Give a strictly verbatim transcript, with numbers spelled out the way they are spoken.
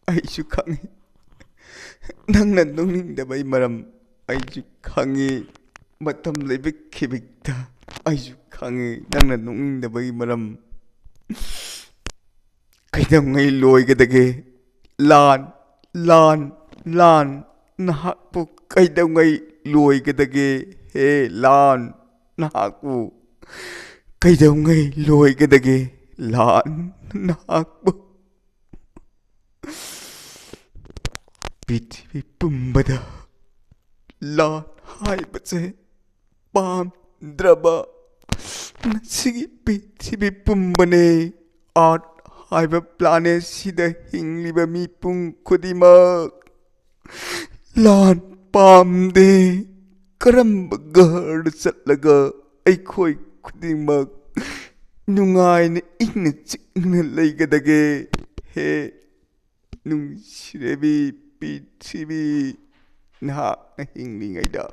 ꯑꯩꯁꯨ ꯈꯪꯉꯤ꯫ ꯅꯪꯅ ꯅꯣꯛꯅꯤꯡꯗꯕꯩ ꯃꯔꯝ ꯑꯩꯁꯨ ꯈꯪꯉꯤ꯫ ꯃꯇꯝ ꯂꯩꯕ ꯈꯤꯕꯤꯛꯇ ꯑꯩꯁꯨ ꯈꯪꯉꯤ ꯅꯪꯅ ꯅꯣꯛꯅꯤꯡꯗꯕꯒꯤ ꯃꯔꯝ꯫ ꯀꯩꯗꯧꯉꯩ ꯂꯣꯏꯒꯗꯒꯦ? ꯂꯥꯟ, ꯂꯥꯟ, ꯂꯥꯟ꯫ ꯅꯍꯥꯛꯄꯨ ꯀꯩꯗꯧꯉꯩ ꯂꯣꯏꯒꯗꯒꯦ? ꯍꯦ ꯂꯥꯟ, ꯅꯍꯥꯛꯄꯨ ꯀꯩꯗꯧꯉꯩ ꯂꯣꯏꯒꯗꯒꯦ? ꯂꯥꯟ, ꯅꯍꯥꯛꯄꯨ꯫ ꯄ꯭ꯔꯤꯊꯤꯕꯤ ꯄꯨꯝꯕꯗ ꯂꯥꯟ ꯍꯥꯏꯕꯁꯦ ꯄꯥꯝꯗ꯭ꯔꯕ ꯉꯁꯤꯒꯤ ꯄ꯭ꯔꯤꯊꯤꯕꯤ ꯄꯨꯝꯕꯅꯦ꯫ ꯑꯥꯔꯊ ꯍꯥꯏꯕ ꯄ꯭ꯂꯥꯅꯦꯠꯁꯤꯗ ꯍꯤꯡꯂꯤꯕ ꯃꯤꯄꯨꯝ ꯈꯨꯗꯤꯡꯃꯛ ꯂꯥꯟ ꯄꯥꯝꯗꯦ꯫ ꯀꯔꯝꯕ ꯘꯔꯗ ꯆꯠꯂꯒ ꯑꯩꯈꯣꯏ ꯈꯨꯗꯤꯡꯃꯛ ꯅꯨꯡꯉꯥꯏꯅ ꯏꯪꯅ ꯆꯤꯛꯅ ꯂꯩꯒꯗꯒꯦ? ꯍꯦ ꯅꯨꯡꯁꯤꯔꯕꯤ ꯄ꯭ꯔꯤꯊꯤꯕꯤ, ꯅꯍꯥꯛꯅ ꯍꯤꯡꯂꯤꯉꯩꯗ